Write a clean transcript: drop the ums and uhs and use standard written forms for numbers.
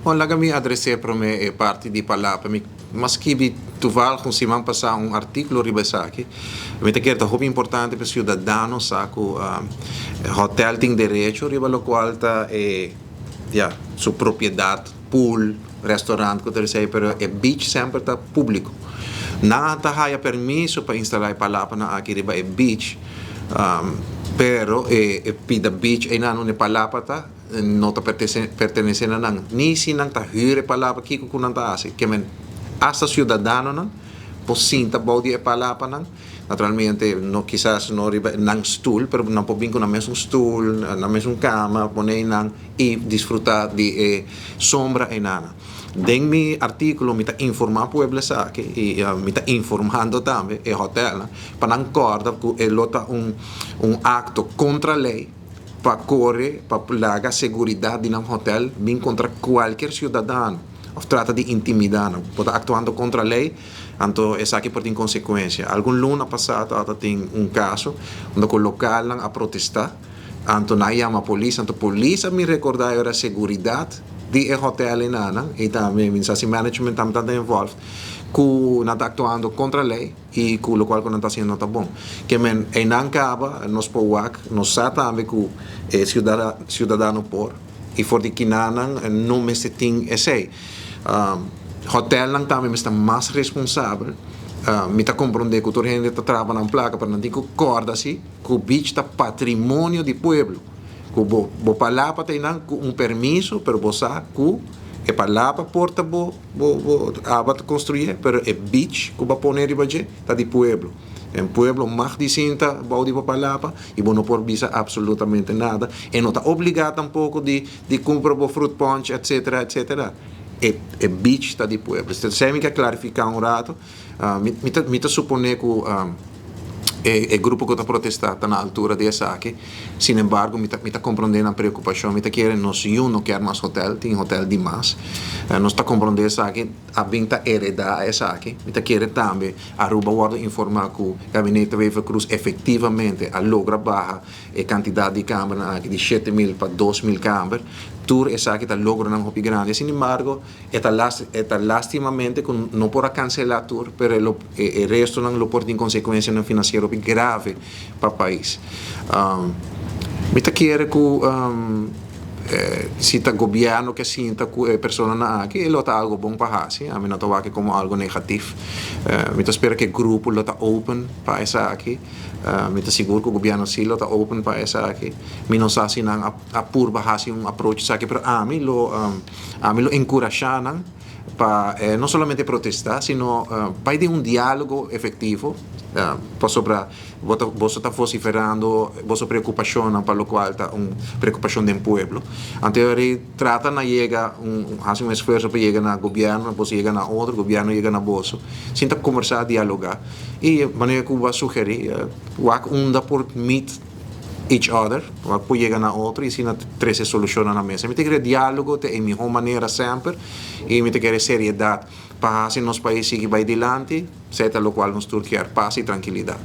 Bon, laga mi adres'é promé e parti di palapa. Mi m'a skibi toevallig un siman pasá un artíkulo riba esaki. Mi ta kere ta hopi importante pa e siudadano sa ku hòtèl tin derecho riba lokual ta e, ya, su propiedat, pool, restaurant ku ta esei, pero e beach semper ta públiko. Nan ta haya permiso pa instalá e palapanan aki riba e beach, pero e pida beach einan unda e palapa ta, no ta pertenece na nan, ni si nan ta huur e palabra kico cu nan ta haci. Ke men hasta ciudadanonan por sinta bou di e palapanan, naturalmente no kisas no riba nan stoel, pero nan por bin cu nan mesun stoel, nan mesun cama, pone einan y disfruta di e sombra einanan. Den mi articulo mi ta informa pueblo esaki y mi ta informando tambe e hotelnan pa nan corda cu e lo ta un acto contra ley, pa kore pa laga seguridat di nan hotel bin kontra kualkier siudadano òf trata di intimidá nan. Bo ta aktuando kontra lei, anto esaki por tin konsekuensia. Algun luna pasá tabata tin un kaso unda ku lokalnan a protestá, anto nan a yama polis, anto polis a bin rekordá e ora seguridat di e hotel enanan i tambe mi sa si management tambe tabata involved ku nan ta aktuando kontra lei. I ku lokual ku nan ta hasiendo no ta bon. Ke men einan kaba, nos por wak, nos sa tambe ku e siudadano por, i for di kinanan no mester tin esei. Hotelnan tambe mester ta mas responsabel. Mi ta komprondé ku tur hende ta traha pa nan plaka, pero nan tin ku kòrda si ku beach ta patrimonio di pueblo. Ku bo bo palapa ta einan ku un permiso, pero bo sa ku e palapa por ta bo. Bo bo aba ta construye, pero e beach cu bo a pone riba dje ta di pueblo. En pueblo mag di sinta bou di bo palapa y bo no por bisa absolutamente nada. E no ta obliga tampoco di di cumpra bo fruit punch etcetera etcetera. E e beach ta di pueblo. Esei mi ke clarifica un rato. Mi mi ta mi ta supone cu e e grupo cu ta protesta ta na altura di esaki. Sin embargo mi ta mi ta comprende nan preocupacion. Mi ta kere nos yu no kier mas hotel, tin hotel di mas. Nos ta comprende esaki, a bin ta hereda esaki. Mi ta kere tambe Aruba wordo informa cu Gabinete Wever-Croes efectivamente a logra baha e cantidad di cambernan aki di 7000 pa 2000 camber. Tur esaki ta logronan hopi grandi. Sin embargo, E ta e ta lastimamente ku no por a kanselá tur, pero e lo e restonan lo por tin konsekuensianan finansiero hopi grave pa pais. Mi ta kere ku si ta gobièrnu ke sinta ku e personanan aki e lo ta algu bon pa hasi, ami no ta wak komo algu negatif. Mi ta spera ku e grupo lo ta open pa esaki. Mi ta sigur ku gobièrnu si lo ta open pa esaki. Mi no sa si nan a a purba hasi un approach esaki, pero ami lo ami lo enkurashá nan pa no solamente protestá sino bai den un diálogo efektivo pasobra bo ta boso ta vosiferando boso preokupashonnan pa lokual ta un preokupashon den pueblo. Anto e trata na yega un hasi un esfuerso pa yega na gobièrnu, boso yega na otro, gobièrnu yega na boso, sinta kombersá, dialogá i manera ku bo a sugerí wak unda por meet each other, pa por yega na otro y asina trece solucionnan na mesa. Mi ta kere dialogo ta e miho manera semper y mi ta kere seriedad pa haci nos pais sigui bay dilanti, esey ta locual nos tur kier, paz y tranquilidad.